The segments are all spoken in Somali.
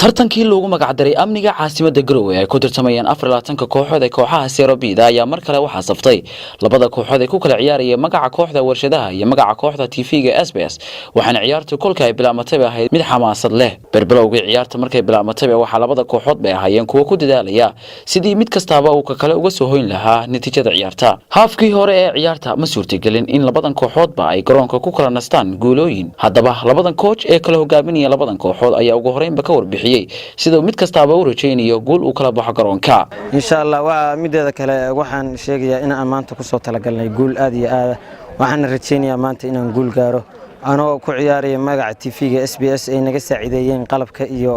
Tartankii loogu magacdaray amniga caasimadda Garowe ay ku tartamayaan 24-ka kooxood ee kooxaha Serie B-da ayaa mar kale waxaa saftay labada kooxood ee ku kala ciyaaraya magaca kooxda Warshadaha iyo magaca kooxda TV-ga SBS. Waxaana ciyaartu kolka ay bilaamatayba ahayd mid xamaasad leh. Berbilowgii ciyaarta markay bilaamatayba waxaa labada kooxood bay ahaayeen kuwo ku dadaalaya sidii mid kastaaba uu ka kale uga soo hoyn lahaa natiijada ciyaarta. Haafkii hore ee ciyaarta ma suurtagelin in labadan kooxoodba ay garoonka ku kala nastaan guulooyin. Haddaba labadan coach ee kala hogaaminaya labadan kooxood ayaa ugu horeynba ka warbixiyey siduu mid kastaaba u rajaynayo guul uu kala baxo garoonka. Insha Allah, waa mideeda kale, waxaan sheegayaa in aan maanta kusoo talagalnay guul aad iyo aada. Waxaana rajaynayaa maanta inaan guul gaaro, anoo ku ciyaaraya magaca TV-ga SBS ay naga saaciideeyeen qalabka iyo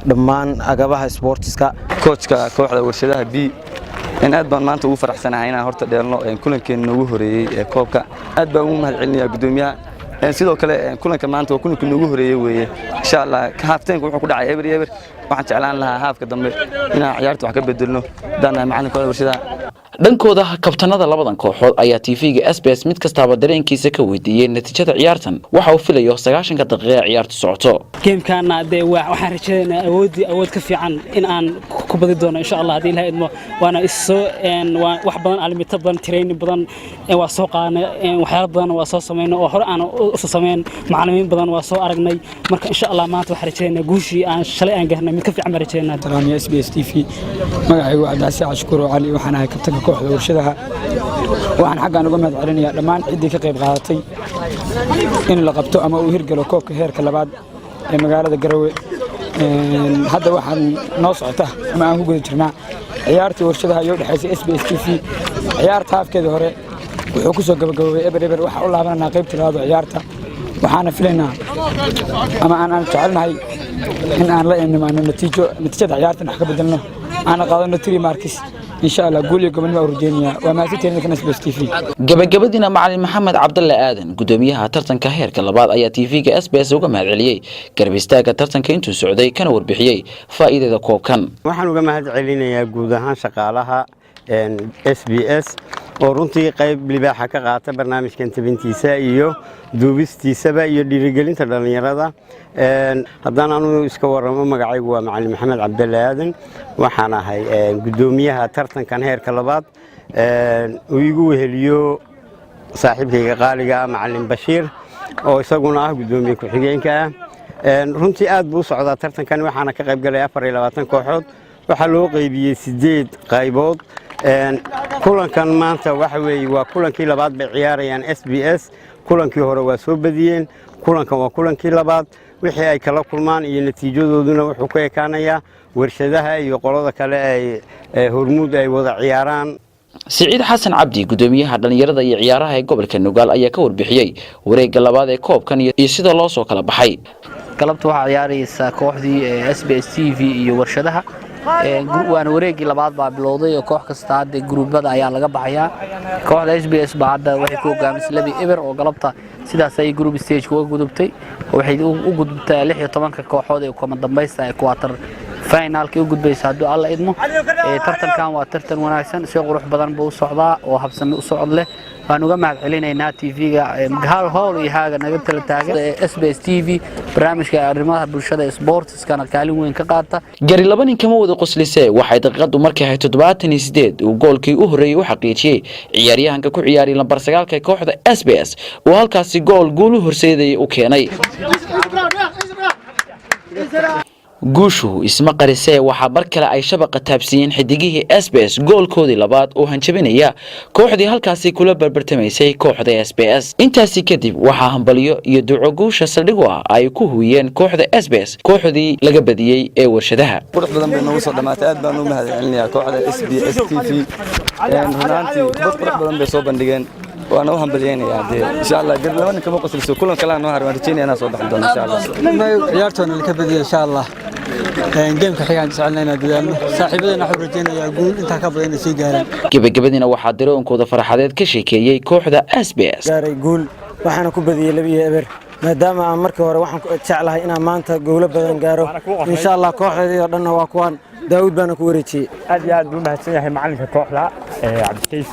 dhammaan agabaha sports-ka. Coach-ka kooxda Warshadaha B. In aad baan maanta ugu faraxsanahay inaan horta dheelno kulankeena noogu horeeyey ee koobka. Aad baan ugu mahad celinayaa guddoomiyaha. Sidoo kale kulanka maanta waa kulanka noogu horeeyey weeye. Insha Allah, half time-ka wuxuu ku dhacay 0-0. Waxaan jeclaan lahaa haafka dambe inaan ciyaarta wax ka bedelno haddaan nahay macalin kooxda Warshadaha. Dhankooda, kabtanada labadan kooxood ayaa TV-ga SBS mid kastaaba dareenkiisa ka weydiiyey natiijada ciyaartan, waxa uu filayo 90-ka daqiiqa ee ciyaartu socoto. Game-kaana dee waxaan rajaynaynaa awoodii awood ka fiican in aan ku badi doono, insha Allah, haddii Ilaha idmo. Waana issoo wax badan, alimito badan, training badan waa soo qaadanay, waxyaalo badan waa soo samaynay oo hore aan usoo samayn, macallimiin badan waa soo aragnay. Marka insha Allah maanta waxaan rajaynaynaa guushii aan shalay aan gaarnay mid ka fiican baan rajaynaa. Salaamiya SBS TV. Magacaygu Cabdicasiis Cashkuur Cali, waxaan ahay kabtanka kooxda Warshadaha. Waxaan xaggan uga mahad celinayaa dhammaan ciddii ka qayb qaadatay in la qabto ama uu hirgalo koobka heerka labaad ee magaalada Garowe. Hadda waxaan noo socota ama aan ku guda jirnaa ciyaartii Warshadaha iyo udhexaysay SBS TV. Ciyaarta haafkeeda hore wuxuu ku soo gabagaboobay 0-0. Waxaa u laabananaa qaybta labaad oo ciyaarta. Waxaana filaynaa ama aan jecelnahay in aan la nimaano natiijo, natiijada ciyaartan wax ka bedelno, aana qaadano three marks, insha Allah. Guul iyo gobonimo u rajeynaya. Waa mahadsantihiin SBS TV. Gabagabadiina, macalin Maxamed Cabdalle Aadan, gudoomiyaha tartanka heerka labaad, ayaa TV-ga SBS uga mahad celiyey garab istaagga tartanka intuu socday, kana warbixiyey faa'iidada koobkan. Waxaan uga mahad celinayaa guud ahaan shaqaalaha SBS oo runtii qayb libaaxa ka qaata barnaamijkan tabintiisa iyo duubistiisaba iyo dhiirigelinta dhallinyarada. Haddaan anugu iska warramo, magacaygu waa macalin Maxamed Cabdalle Aadan. Waxaan ahay guddoomiyaha tartankan heerka labaad, uu igu weheliyo saaxiibkayga qaaliga ah, macalin Bashiir, oo isaguna ah guddoomiye ku-xigeenka ah. Runtii aad buu u socdaa tartankan, waxaana ka qayb galay 24 kooxood. Waxaa loo qaybiyey sideed qaybood. Kulankan maanta waxa weeye waa kulankii labaad bay ciyaarayaan SBS. Kulankii hore waa soo badiyeen, kulankan waa kulankii labaad. Wixii ay kala kulmaan iyo natiijadooduna wuxuu ku ekaanayaa Warshadaha iyo qolada kale ay Hormuud ay wada ciyaaraan. Siciid Xasan Cabdi, gudoomiyaha dhallinyarada iyo ciyaaraha ee gobolka Nugaal, ayaa ka warbixiyey wareegga labaad ee koobkan iyo sida loo soo kala baxay. Galabta waxaa ciyaaraysa kooxdii SBS TV iyo Warshadaha, waana wareeggii labaad baa bilowday oo koox kasta hadda guruubada ayaa laga baxayaa. Kooxda SBS baa hadda waxay ku hogaamisay 2-0, oo galabta sidaas ayay group stage uga gudubtay. Waxay u gudubtaa 16-ka kooxood ee kama dambaysta ee quarter finalka u gudbaysa, hadduu Alla idmo. Tartankan waa tartan wanaagsan, si qurux badan buu u socdaa oo habsami u socod leh. Waan uga mahad celinaynaa TV-ga howl iyo haaga naga tala taagan SBS TV, barnaamijka arrimaha bulshada sports-kana kaalin weyn ka qaata. Gari laba nin kama wada qoslise. Waxay daqiiqadu markay ahayd 78 uu goolkii u horreeyey u xaqiijiyey ciyaaryahanka ku ciyaariyay lambar 9-ka ee kooxda SBS, uu halkaasi gool guul u horseedayay u keenay. Guushu isma qarisee, waxaa mar kale ay shabaqa taabsiiyeen xidigihii SBS goolkoodii labaad oo hanjabinaya kooxdii halkaasi kula barbartamaysay kooxda SBS. Intaasi kadib waxaa hambalyo iyo duco guusha saldhig u ah ay ku huwiyeen kooxda SBS kooxdii laga badiyey ee Warshadaha. Qurux badan bay noogu soo dhammaatay. Aad baan u mahad celinayaa kooxda SBS TV. Runaantii kubad qurux badan bay soo bandhigeen, waana u hambalyeynayaa. Dee insha Allah, gar laba nin kama qosliso. Kulan kalena noo har, waan rajeynaya inaan soo baxi doono, insha Allah. Ciyaartoona laka badiyay, insha Allah game-ka xigaan jecelna inaan dadaalno. Saaxiibadeenna waxaan rajeynayaa guul intaa ka badan inay sii gaaraan. Gebagabadiina waxaa daroonkooda farxadeed ka sheekeeyey kooxda SBS. Gaaray guul, waxaana ku badiyey 2-0. Maadaama aan markii hore waxaan jeclahay inaan maanta guulo badan gaaro, insha Allah. Kooxdeedii oo dhanna waa kuwaan, Daawud baana ku wareejiyey. Aad iyo aad buu mahadsan yahay macalinka kooxda Cabdikayf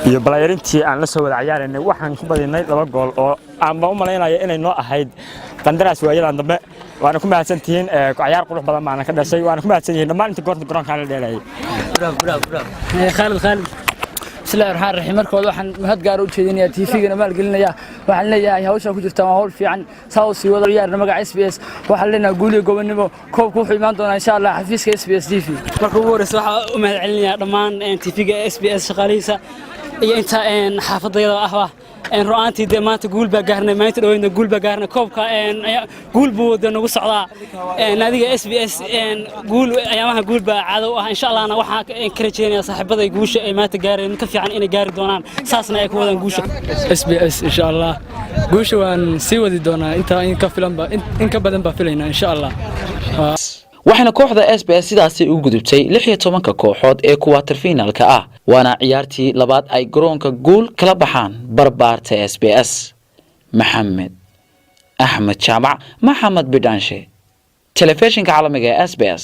iyo playerintii aan la soo wada ciyaaraynay. Waxaan ku badinay 2 gool oo aanba u malaynaya inay noo ahayd qandaraas waayadan dambe. Waana ku mahadsantihiin. Ciyaar qurux badan baana ka dhashay. Waana ku mahadsan yihiin dhammaan inta goorta garoonkaan la dheelayay. Khaalid, Khaalid. Bismillahi raxmaan raxiim. Markooda waxaan mahad gaar u jeedinayaa TV-gana maalgelinaya. Waxaan leeyahay hawsha ku jirta waa hawl fiican, saa u sii wada ciyaarna. Magaca SBS waxaan leenahay guuliyo gobonnimo. Koobku wuxuu imaan doonaa, insha Allah, xafiiska SBS TV. Marka ugu horeysa waxaa u mahad celinayaa dhammaan TV-ga SBS, shaqaalihiisa iyo inta xaafadayada ahba. Ru'aantii dee maanta guul baa gaarnay, maalinta dhaweydna guul baa gaarnay. Koobka guul buu dee nagu socdaa. Naadiga SBS guul ayaamaha guul baa caado u ah. Insha Allahna waxaan ka rajeynayaa saaxiibaday guusha ay maanta gaareen ka fiican inay gaari doonaan, saasna ay ku wadaan guusha. SBS insha Allah guusha waan sii wadi doonaa. Intaa in ka filanba, in ka badan baa filaynaa, insha Allah. Waxayna kooxda SBS sidaasi ugu gudubtay 16-ka kooxood ee quarter finalka ah, waana ciyaartii labaad ay garoonka guul kala baxaan barbaarta SBS. Maxamed Axmed Jaamac, Maxamed Bidhaanshe, telefishinka caalamiga ee SBS,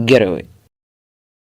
Garowe.